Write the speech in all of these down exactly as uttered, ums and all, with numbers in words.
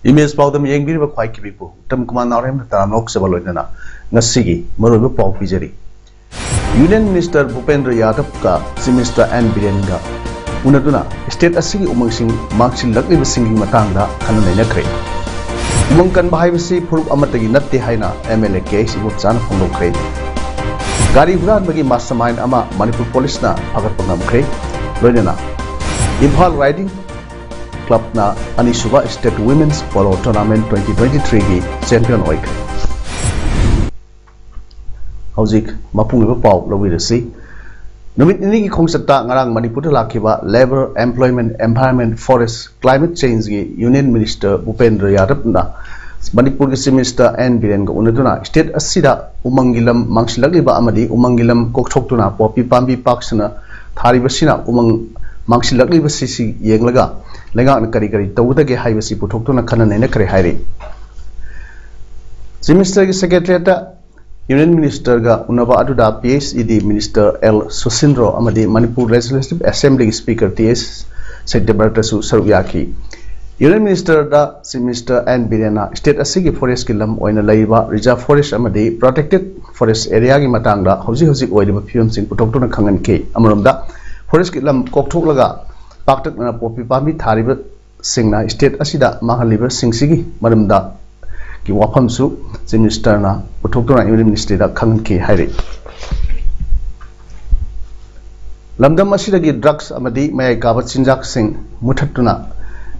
Image ꯄꯥꯎꯗꯝ ꯌꯦꯡꯕꯤꯔꯤꯕ ꯈ꯭ꯋꯥꯏ ꯀꯤꯕꯤꯄꯨ ꯎꯠꯇꯝ ꯀꯨꯃꯥꯔ ꯅꯥꯎꯔꯦꯝꯅ ꯇꯔꯥꯝꯅ ꯑꯣꯛꯆꯕ ꯂꯣꯏꯅꯅ ꯉꯁꯤꯒꯤ ꯃꯔꯨꯑꯣꯏꯕ ꯄꯥꯎ ꯄꯤꯖꯔꯤ꯫ ꯌꯨꯅꯤꯌꯟ ꯃꯤꯅꯤꯁꯇꯔ ꯚꯨꯄꯦꯟꯗ꯭ꯔ ꯌꯥꯗꯕꯀ ꯆꯤꯐ ꯃꯤꯅꯤꯁꯇꯔ ꯑꯦꯟ ꯕꯤꯔꯦꯟꯒ ꯎꯅꯗꯨꯅ ꯁ꯭ꯇꯦꯠ ꯑꯁꯤꯒꯤ ꯎꯃꯪꯁꯤꯡ ꯃꯥꯡꯁꯤꯜꯂꯛꯂꯤꯕꯁꯤꯡꯒꯤ ꯃꯇꯥꯡꯗ ꯈꯟꯅ ꯅꯩꯅꯈ꯭ꯔꯦ꯫ ꯎꯃꯪ ꯀꯟꯕ ꯍꯥꯏꯕꯁꯤ ꯐꯨꯔꯨꯞ ꯑꯃꯠꯇꯒꯤ ꯅꯠꯇꯦ ꯍꯥꯏꯅ M L A K H ꯏꯕꯣꯝꯆꯥꯅ ꯐꯣꯡꯗꯣꯛꯈ꯭ꯔꯦ꯫ ꯒꯥꯔꯤ ꯍꯨꯔꯥꯟꯕꯒꯤ ꯃꯥꯁꯇꯔ ꯃꯥꯏꯟ ꯑꯃ ꯃꯅꯤꯄꯨꯔ ꯄꯨꯂꯤꯁꯅ ꯐꯥꯒꯠꯄ ꯉꯝꯈ꯭ꯔꯦ꯫ ꯂꯣꯏꯅꯅ ꯏꯝꯐꯥꯜ ꯔꯥꯏꯗꯤꯡ ꯀ꯭ꯂꯕꯅ ꯑꯅꯤꯁꯨꯕ state women's polo tournament twenty twenty ꯊ꯭ꯔꯤꯒꯤ ꯆꯦꯝꯄꯤꯌꯟ ꯑꯣꯏꯈ꯭ꯔꯦ꯫ ꯍꯧꯖꯤꯛ ꯃꯄꯨꯡ ꯑꯣꯏꯕ ꯄꯥꯎ ꯂꯧꯕꯤꯔꯁꯤ꯫ ꯅꯨꯃꯤꯠ ꯅꯤꯅꯤꯒꯤ ꯈꯣꯡꯆꯠꯇ ꯉꯔꯥꯡ ꯃꯅꯤꯄꯨꯔꯗ ꯂꯥꯛꯈꯤꯕ labour, employment, environment, forest, climate ꯆꯦꯟꯖꯒꯤ ꯌꯨꯅꯤꯌꯟ ꯃꯤꯅꯤꯁꯇꯔ ꯚꯨꯄꯦꯟꯗ꯭ꯔ ꯌꯥꯗꯕꯅ ꯃꯅꯤꯄꯨꯔꯒꯤ ꯆꯤꯐ ꯃꯤꯅꯤꯁꯇꯔ ꯑꯦꯟ ꯕꯤꯔꯦꯟꯒ ꯎꯅꯗꯨꯅ ꯁ꯭ꯇꯦꯠ ꯑꯁꯤꯗ ꯎꯃꯪꯒꯤ ꯂꯝ ꯃꯥꯡꯁꯤꯜꯂꯛꯂꯤꯕ ꯑꯃꯗꯤ ꯎꯃꯪꯒꯤ ꯂꯝ ꯀꯣꯛꯊꯣꯛꯇꯨꯅ ꯄꯣꯄꯤ ꯄꯥꯝꯕꯤ ꯄꯥꯛ ꯁꯟꯅ ꯊꯥꯔꯤꯕꯁꯤꯅ ꯎꯃꯪ ꯃꯥꯡꯁꯤꯜꯂꯛꯂꯤꯕꯁꯤ ꯁꯤ ꯌꯦꯡꯂꯒ ꯂꯩꯉꯥꯛꯅ ꯀꯔꯤ ꯀꯔꯤ ꯇꯧꯒꯗꯒꯦ ꯍꯥꯏꯕꯁꯤ ꯄꯨꯊꯣꯛꯇꯨꯅ ꯈꯟꯅ ꯅꯩꯅꯈ꯭ꯔꯦ ꯍꯥꯏꯔꯤ꯫ ꯆꯤꯐ ꯃꯤꯅꯤꯁꯇꯔꯒꯤ ꯁꯦꯀ꯭ꯔꯦꯇꯔꯤꯌꯦꯠꯇ ꯌꯨꯅꯤꯌꯟ ꯃꯤꯅꯤꯁꯇꯔꯒ ꯎꯅꯕ ꯑꯗꯨꯗ P H E D minister L Susindro ꯑꯃꯗꯤ ꯃꯅꯤꯄꯨꯔ ꯂꯦꯖꯤꯁꯂꯦꯇꯤꯚ ꯑꯦꯁꯦꯝꯕ꯭ꯂꯤꯒꯤ ꯁ꯭ꯄꯤꯀꯔ ꯇꯤ ꯑꯩꯆ ꯁꯇ꯭ꯌꯕ꯭ꯔꯇꯁꯨ ꯁꯔꯨꯛ ꯌꯥꯈꯤ꯫ ꯌꯨꯅꯤꯌꯟ ꯃꯤꯅꯤꯁꯇꯔꯗ ꯆꯤꯐ ꯃꯤꯅꯤꯁꯇꯔ ꯑꯦꯟ ꯕꯤꯔꯦꯟꯅ ꯁ꯭ꯇꯦꯠ ꯑꯁꯤꯒꯤ ꯐꯣꯔꯦꯁ꯭ꯠꯀꯤ ꯂꯝ ꯑꯣꯏꯅ ꯂꯩꯔꯤꯕ ꯔꯤꯖꯥꯔꯚ ꯐꯣꯔꯦꯁ꯭ꯠ ꯑꯃꯗꯤ ꯄ꯭ꯔꯣꯇꯦꯛꯇꯦꯗ ꯐꯣꯔꯦꯁ꯭ꯠ ꯑꯦꯔꯤꯌꯥꯒꯤ ꯃꯇꯥꯡꯗ ꯍꯧꯖꯤꯛ ꯍꯧꯖꯤꯛ ꯑꯣꯏꯔꯤꯕ ꯐꯤꯕꯝꯁꯤꯡ ꯄꯨꯊꯣꯛꯇꯨꯅ ꯈꯪꯍꯟꯈꯤ꯫ ꯑꯃꯔꯣꯝꯗ ꯐꯣꯔꯦꯁ꯭ꯠꯀꯤ ꯂꯝ ꯀꯣꯛꯊꯣꯛꯂꯒ ꯄꯥꯛꯇꯛꯅꯅ ꯄꯣꯄꯤ ꯄꯥꯝꯕꯤ ꯊꯥꯔꯤꯕ ꯁꯤꯡꯅ ꯁ꯭ꯇꯦꯠ ꯑꯁꯤꯗ ꯃꯥꯡꯍꯜꯂꯤꯕꯁꯤꯡꯁꯤꯒꯤ ꯃꯔꯝꯗ ꯒꯤ ꯋꯥꯐꯝꯁꯨ ꯆꯤꯐ ꯃꯤꯅꯤꯁꯇꯔꯅ ꯄꯨꯊꯣꯛꯇꯨꯅ ꯌꯨꯅꯤꯌꯟ ꯃꯤꯅꯤꯁꯇ꯭ꯔꯤꯗ ꯈꯪꯍꯟꯈꯤ ꯍꯥꯏꯔꯤ꯫ ꯂꯝꯗꯝ ꯑꯁꯤꯗꯒꯤ ꯗ꯭ꯔꯒꯁ ꯑꯃꯗꯤ ꯃꯌꯥꯏ ꯀꯥꯕ ꯆꯤꯟꯖꯥꯛꯁꯤꯡ ꯃꯨꯊꯠꯇꯨꯅ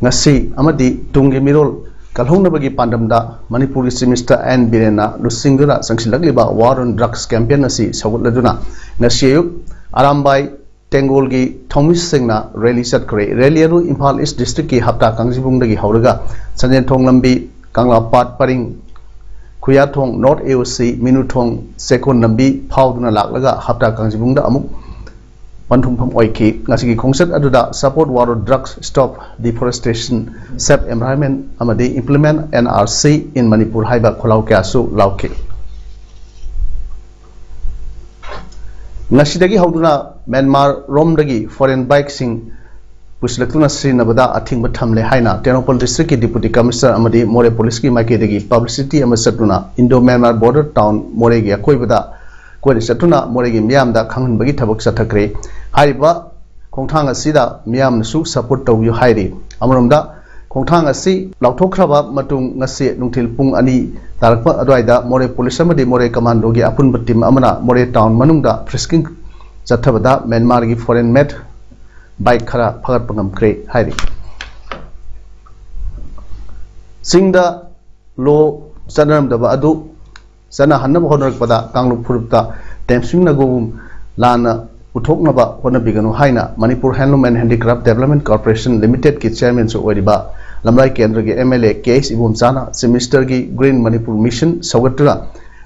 ꯉꯁꯤ ꯑꯃꯗꯤ ꯇꯨꯡꯒꯤ ꯃꯤꯔꯣꯜ ꯀꯜꯍꯧꯅꯕꯒꯤ ꯄꯥꯟꯗꯝꯗ ꯃꯅꯤꯄꯨꯔꯒꯤ ꯆꯤꯐ ꯃꯤꯅꯤꯁꯇꯔ ꯑꯦꯟ ꯕꯤꯔꯦꯟꯅ ꯂꯨꯆꯤꯡꯗꯨꯅ ꯆꯪꯁꯤꯜꯂꯛꯂꯤꯕ ꯋꯥꯔ ꯑꯣꯟ ꯗ꯭ꯔꯒꯁ ꯀꯦꯝꯄꯦꯟ ꯑꯁꯤ ꯁꯧꯒꯠꯂꯗꯨꯅ ꯉꯁꯤ ꯑꯌꯨꯛ ꯑꯔꯥꯝꯕꯥꯏ ꯇꯦꯡꯒꯣꯜꯒꯤ ꯊꯧꯃꯤꯁꯤꯡꯅ ꯔꯦꯂꯤ ꯆꯠꯈ꯭ꯔꯦ꯫ ꯔꯦꯂꯤ ꯑꯗꯨ ꯏꯝꯐꯥꯜ ꯏꯁ ꯗꯤꯁꯇ꯭ꯔꯤꯛꯀꯤ ꯍꯞꯇꯥ ꯀꯥꯡꯖꯤꯕꯨꯡꯗꯒꯤ ꯍꯧꯔꯒ ꯁꯟꯖꯦꯟꯊꯣꯡ ꯂꯝꯕꯤ, ꯀꯪꯂꯥꯄꯥꯠ ꯄꯔꯤꯡ, ꯈꯨꯌꯥꯊꯣꯡ ꯅꯣꯔꯠ ꯑꯦ ꯑꯣ ꯁꯤ, ꯃꯤꯅꯨꯊꯣꯡ ꯆꯦꯛꯀꯣꯟ ꯂꯝꯕꯤ ꯐꯥꯎꯗꯨꯅ ꯂꯥꯛꯂꯒ ꯍꯞꯇꯥ ꯀꯥꯡꯖꯤꯕꯨꯡꯗ ꯑꯃꯨꯛ ꯄꯟꯊꯨꯡꯐꯝ ꯑꯣꯏꯈꯤ꯫ ꯉꯁꯤꯒꯤ ꯈꯣꯡꯆꯠ ꯑꯗꯨꯗ Support Water, Drugs Stop, Deforestation, Save Environment ꯑꯃꯗꯤ Implement N R C in Manipur ꯍꯥꯏꯕ ꯈꯣꯜꯂꯥꯎ ꯀꯌꯥꯁꯨ ꯂꯥꯎꯈꯤ꯫ ꯉꯁꯤꯗꯒꯤ ꯍꯧꯗꯨꯅ ꯃ꯭ꯌꯥꯟꯃꯥꯔ ꯔꯣꯝꯗꯒꯤ foreign bikeꯁꯤꯡ ꯄꯨꯁꯤꯜꯂꯛꯇꯨꯅ ꯁꯤꯖꯤꯟꯅꯕꯗ ꯑꯊꯤꯡꯕ ꯊꯝꯂꯦ ꯍꯥꯏꯅ ꯇꯦꯡꯅꯧꯄꯜ ꯗꯤꯁꯇ꯭ꯔꯤꯛꯀꯤ ꯗꯤꯄꯨꯇꯤ ꯀꯃꯤꯁꯅꯔ ꯑꯃꯗꯤ ꯃꯣꯔꯦ ꯄꯨꯂꯤꯁꯀꯤ ꯃꯥꯏꯀꯩꯗꯒꯤ ꯄꯕ꯭ꯂꯤꯁꯤꯇꯤ ꯑꯃ ꯆꯠꯇꯨꯅ ꯏꯟꯗꯣ ꯃ꯭ꯌꯥꯟꯃꯥꯔ ꯕꯣꯔꯗꯔ ꯇꯥꯎꯟ ꯃꯣꯔꯦꯒꯤ ꯑꯀꯣꯏꯕꯗ ꯀꯣꯏꯅ ꯆꯠꯇꯨꯅ ꯃꯣꯔꯦꯒꯤ ꯃꯤꯌꯥꯝꯗ ꯈꯪꯍꯟꯕꯒꯤ ꯊꯕꯛ ꯆꯠꯊꯈ꯭ꯔꯦ꯫ ꯍꯥꯏꯔꯤꯕ ꯈꯣꯡꯊꯥꯡ ꯑꯁꯤꯗ ꯃꯤꯌꯥꯝꯅꯁꯨ ꯁꯄꯣꯔꯠ ꯇꯧꯕꯤꯌꯨ ꯍꯥꯏꯔꯤ꯫ ꯑꯃꯔꯣꯝꯗ ꯈꯣꯡꯊꯥꯡ ꯑꯁꯤ ꯂꯥꯎꯊꯣꯛꯈ꯭ꯔꯕ ꯃꯇꯨꯡ ꯉꯁꯤ ꯅꯨꯡꯊꯤꯜ ꯄꯨꯡ ꯑꯅꯤ ꯇꯥꯔꯛꯄ ꯑꯗꯨꯋꯥꯏꯗ ꯃꯣꯔꯦ ꯄꯨꯂꯤꯁ ꯑꯃꯗꯤ ꯃꯣꯔꯦ ꯀꯃꯥꯟꯗꯣꯒꯤ ꯑꯄꯨꯟꯕ ꯇꯤꯝ ꯑꯃꯅ ꯃꯣꯔꯦ ꯇꯥꯎꯟ ꯃꯅꯨꯡꯗ ꯐ꯭ꯔꯤꯁꯀꯤꯡ ꯆꯠꯊꯕꯗ ꯃ꯭ꯌꯥꯟꯃꯥꯔꯒꯤ foreign made bike ꯈꯔ ꯐꯒꯠꯄ ꯉꯝꯈ꯭ꯔꯦ ꯍꯥꯏꯔꯤ꯫ ꯆꯤꯡꯗ ꯂꯣ ꯆꯠꯅꯔꯝꯗꯕ ꯑꯗꯨ ꯆꯠꯅꯍꯟꯅꯕ ꯍꯣꯠꯅꯔꯛꯄꯗ ꯀꯥꯡꯂꯨꯞ ꯐꯨꯔꯨꯞꯇ ꯇꯦꯝꯁꯤꯡꯅꯒꯨꯝ ꯂꯥꯟꯅ ꯄꯨꯊꯣꯛꯅꯕ ꯍꯣꯠꯅꯕꯤꯒꯅꯨ ꯍꯥꯏꯅ Manipur Handloom and Handicraft Development Corporation Limitedꯀꯤ ꯆꯤꯌꯔꯃꯦꯟꯁꯨ ꯑꯣꯏꯔꯤꯕ ꯂꯝꯂꯥꯏ ꯀꯦꯟꯗ꯭ꯔꯒꯤ M L A K S ꯏꯕꯣꯝꯆꯥꯅ Chief Ministerꯒꯤ Green Manipur Mission ꯁꯧꯒꯠꯇꯨꯅ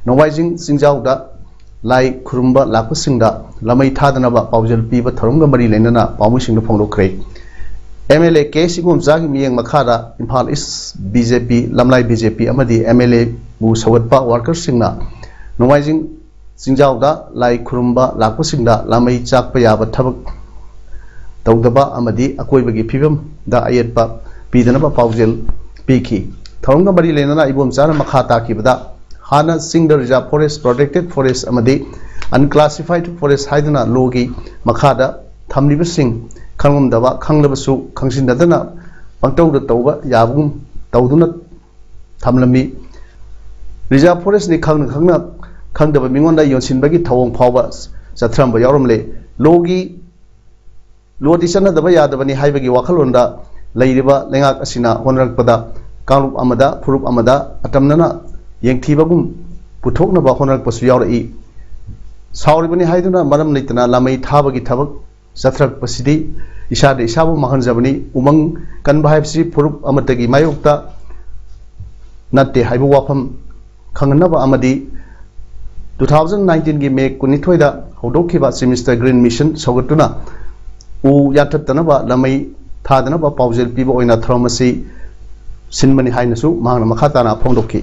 ꯅꯣꯡꯃꯥꯏꯖꯤꯡ ꯆꯤꯡꯖꯥꯎꯗ ꯂꯥꯏ ꯈꯨꯔꯨꯝꯕ ꯂꯥꯛꯄꯁꯤꯡꯗ ꯂꯃꯩ ꯊꯥꯗꯅꯕ ꯄꯥꯎꯖꯦꯜ ꯄꯤꯕ ꯊꯧꯔꯝꯒ ꯃꯔꯤ ꯂꯩꯅꯅ ꯄꯥꯎꯃꯤꯁꯤꯡꯗ ꯐꯣꯡꯗꯣꯛꯈ꯭ꯔꯦ꯫ M L A ꯀꯦ ꯑꯦꯁ ꯏꯕꯣꯝꯆꯥꯒꯤ ꯃꯤꯠꯌꯦꯡ ꯃꯈꯥꯗ ꯏꯝꯐꯥꯜ ꯏꯁ ꯕꯤ ꯖꯦ ꯄꯤ, ꯂꯝꯂꯥꯏ ꯕꯤ ꯖꯦ ꯄꯤ ꯑꯃꯗꯤ M L Aꯕꯨ ꯁꯧꯒꯠꯄ workerꯁꯤꯡꯅ ꯅꯣꯡꯃꯥꯏꯖꯤꯡ ꯆꯤꯡꯖꯥꯎꯗ ꯂꯥꯏ ꯈꯨꯔꯨꯝꯕ ꯂꯥꯛꯄꯁꯤꯡꯗ ꯂꯥꯃꯩ ꯆꯥꯛꯄ ꯌꯥꯕ ꯊꯕꯛ ꯇꯧꯗꯕ ꯑꯃꯗꯤ ꯑꯀꯣꯏꯕꯒꯤ ꯐꯤꯕꯝꯗ ꯑꯌꯦꯠꯄ ꯄꯤꯗꯅꯕ ꯄꯥꯎꯖꯦꯜ ꯄꯤꯈꯤ꯫ ꯊꯧꯔꯝꯒ ꯃꯔꯤ ꯂꯩꯅꯅ ꯏꯕꯣꯝꯆꯥꯅ ꯃꯈꯥ ꯇꯥꯈꯤꯕꯗ, ꯍꯥꯟꯅ ꯆꯤꯡꯗ reserve forest, protected forest ꯑꯃꯗꯤ unclassified forest ꯍꯥꯏꯗꯨꯅ ꯂꯣꯒꯤ ꯃꯈꯥꯗ ꯊꯝꯂꯤꯕꯁꯤꯡ ꯈꯪꯂꯝꯗꯕ, ꯈꯪꯂꯕꯁꯨ ꯈꯪꯖꯤꯟꯅꯗꯅ ꯄꯪꯇꯧꯗ ꯇꯧꯕ ꯌꯥꯕꯒꯨꯝ ꯇꯧꯗꯨꯅ ꯊꯝꯂꯝꯃꯤ꯫ Reserve forestꯅꯤ ꯈꯪꯅ ꯈꯪꯅ ꯈꯪꯗꯕ ꯃꯤꯉꯣꯟꯗ ꯌꯣꯟꯁꯤꯟꯕꯒꯤ ꯊꯧꯑꯣꯡ ꯐꯥꯎꯕ ꯆꯠꯊꯔꯝꯕ ꯌꯥꯎꯔꯝꯂꯦ꯫ ꯂꯣꯒꯤ, ꯂꯣꯗꯤ ꯆꯠꯅꯗꯕ ꯌꯥꯗꯕꯅꯤ ꯍꯥꯏꯕꯒꯤ ꯋꯥꯈꯜꯂꯣꯟꯗ ꯂꯩꯔꯤꯕ ꯂꯩꯉꯥꯛ ꯑꯁꯤꯅ ꯍꯣꯠꯅꯔꯛꯄꯗ ꯀꯥꯡꯂꯨꯞ ꯑꯃꯗ, ꯐꯨꯔꯨꯞ ꯑꯃꯗ ꯑꯇꯝꯅꯅ ꯌꯦꯡꯊꯤꯕꯒꯨꯝ ꯄꯨꯊꯣꯛꯅꯕ ꯍꯣꯠꯅꯔꯛꯄꯁꯨ ꯌꯥꯎꯔꯛꯏ꯫ ꯁꯥꯎꯔꯤꯕꯅꯤ ꯍꯥꯏꯗꯨꯅ ꯃꯔꯝ ꯂꯩꯇꯅ ꯂꯥꯃꯩ ꯊꯥꯕꯒꯤ ꯊꯕꯛ ꯆꯠꯊꯔꯛꯄꯁꯤꯗꯤ ꯏꯁꯥꯗ ꯏꯁꯥꯕꯨ ꯃꯥꯡꯍꯟꯖꯕꯅꯤ꯫ ꯎꯃꯪ ꯀꯟꯕ ꯍꯥꯏꯕꯁꯤ ꯐꯨꯔꯨꯞ ꯑꯃꯠꯇꯒꯤ ꯃꯥꯌꯣꯛꯇ ꯅꯠꯇꯦ ꯍꯥꯏꯕ ꯋꯥꯐꯝ ꯈꯪꯍꯟꯅꯕ ꯑꯃꯗꯤ two thousand nineteenꯒꯤ May ꯀꯨꯟꯅꯤꯊꯣꯏꯗ ꯍꯧꯗꯣꯛꯈꯤꯕ Chief Minister Green Mission ꯁꯧꯒꯠꯇꯨꯅ ꯎ ꯌꯥꯟꯊꯠꯇꯅꯕ ꯂꯃꯩ ꯊꯥꯗꯅꯕ ꯄꯥꯎꯖꯦꯜ ꯄꯤꯕ ꯑꯣꯏꯅ ꯊꯧꯔꯝ ꯑꯁꯤ ꯁꯤꯟꯕꯅꯤ ꯍꯥꯏꯅꯁꯨ ꯃꯍꯥꯛꯅ ꯃꯈꯥ ꯇꯥꯅ ꯐꯣꯡꯗꯣꯛꯈꯤ꯫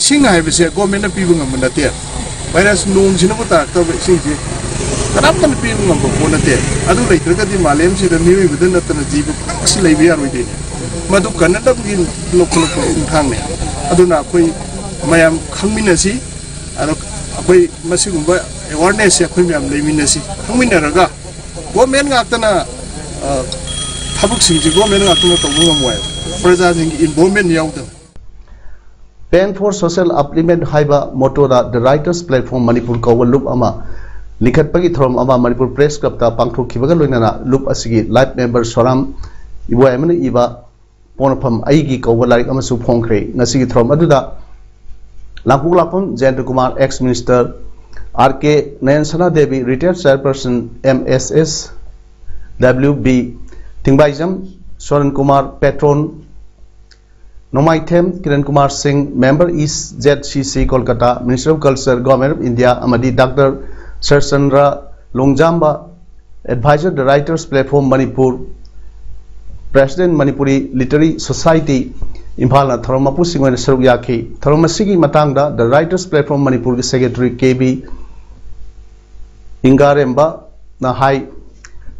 ꯏꯁꯤꯡ ꯍꯥꯏꯕꯁꯦ ꯒꯣꯔꯃꯦꯟꯅ ꯄꯤꯕ ꯉꯝꯕ ꯅꯠꯇꯦ꯫ ꯚꯥꯏꯔꯁ ꯅꯣꯡꯁꯤꯅꯕꯨ ꯇꯥꯔꯛꯇꯕ ꯏꯁꯤꯡꯁꯤ ꯀꯅꯥꯝꯇꯅ ꯄꯤꯕ ꯉꯝꯕ ꯄꯣꯠ ꯅꯠꯇꯦ꯫ ꯑꯗꯨ ꯂꯩꯇ꯭ꯔꯒꯗꯤ ꯃꯥꯂꯦꯝꯁꯤꯗ ꯃꯤꯑꯣꯏꯕꯗ ꯅꯠꯇꯅ ꯖꯤꯕ ꯈꯨꯗꯤꯡꯃꯛꯁꯤ ꯂꯩꯕ ꯌꯥꯔꯣꯏꯗꯣꯏꯅꯤ꯫ ꯃꯗꯨ ꯀꯟꯅꯅꯕꯒꯤ ꯂꯧꯈꯠꯂꯛꯄ ꯈꯣꯡꯊꯥꯡꯅꯤ꯫ ꯑꯗꯨꯅ ꯑꯩꯈꯣꯏ ꯃꯌꯥꯝ ꯈꯪꯃꯤꯟꯅꯁꯤ꯫ ꯑꯗꯣ ꯑꯩꯈꯣꯏ ꯃꯁꯤꯒꯨꯝꯕ ꯑꯦꯋꯥꯔꯅꯦꯁꯁꯦ ꯑꯩꯈꯣꯏ ꯃꯌꯥꯝ ꯂꯩꯃꯤꯟꯅꯁꯤ꯫ ꯈꯪꯃꯤꯟꯅꯔꯒ ꯒꯣꯔꯃꯦꯟ ꯉꯥꯛꯇꯅ, ꯑ, ꯊꯕꯛꯁꯤꯡꯁꯤ ꯒꯣꯔꯃꯦꯟ ꯉꯥꯛꯇꯅ ꯇꯧꯕ ꯉꯝꯃꯣꯏ꯫ ꯄ꯭ꯔꯖꯥꯁꯤꯡꯒꯤ ꯏꯟꯚꯣꯜꯚꯃꯦꯟ ꯌꯥꯎꯗꯅ꯫ Paying for Social Upliftment ꯍꯥꯏꯕ ꯃꯣꯇꯣꯗ The Writers Platform ꯃꯅꯤꯄꯨꯔ ꯀꯧꯕ ꯂꯨꯞ ꯑꯃ ꯂꯤꯡꯈꯠꯄꯒꯤ ꯊꯧꯔꯝ ꯑꯃ ꯃꯅꯤꯄꯨꯔ ꯄ꯭ꯔꯦꯁ ꯀ꯭ꯂꯕꯇ ꯄꯥꯡꯊꯣꯛꯈꯤꯕꯒ ꯂꯣꯏꯅꯅ ꯂꯨꯞ ꯑꯁꯤꯒꯤ ꯂꯥꯏꯐ ꯃꯦꯝꯕꯔ ꯁꯣꯔꯥꯝ ꯏꯕꯣꯌꯥꯏꯃꯅ ꯏꯕ ꯄꯣꯛꯅꯐꯝ ꯑꯩꯒꯤ ꯀꯧꯕ ꯂꯥꯏꯔꯤꯛ ꯑꯃꯁꯨ ꯐꯣꯡꯈ꯭ꯔꯦ꯫ ꯉꯁꯤꯒꯤ ꯊꯧꯔꯝ ꯑꯗꯨꯗ ꯂꯥꯡꯄꯣꯛ ꯂꯥꯛꯐꯝ ꯖꯌꯦꯟꯇ Kumar, ex minister, R K Nayansana Devi, retired chairperson, M S S W B, ꯊꯤꯡꯕꯥꯏꯖꯝ ꯁꯣꯔꯟ Kumar, patron, ꯅꯣꯡꯃꯥꯏꯊꯦꯝ ꯀꯤꯔꯟ ꯀꯨꯃꯥꯔ ꯁꯤꯡ, member E Z C C Kolkata, Minister of Culture, Government of India, ꯑꯃꯗꯤ Doctor ꯁꯔꯆꯟꯗ꯭ꯔ ꯂꯣꯡꯖꯥꯝꯕ, advisor, The Writers Platform Manipur, president, Manipuri Literary Society, ꯏꯝꯐꯥꯜꯅ ꯊꯧꯔꯝ ꯃꯄꯨꯁꯤꯡ ꯑꯣꯏꯅ ꯁꯔꯨꯛ ꯌꯥꯈꯤ꯫ ꯊꯧꯔꯝ ꯑꯁꯤꯒꯤ ꯃꯇꯥꯡꯗ The Writers Platform ꯃꯅꯤꯄꯨꯔꯒꯤ secretary K B ꯏꯪꯒꯥꯔꯦꯝꯕꯅ ꯍꯥꯏ,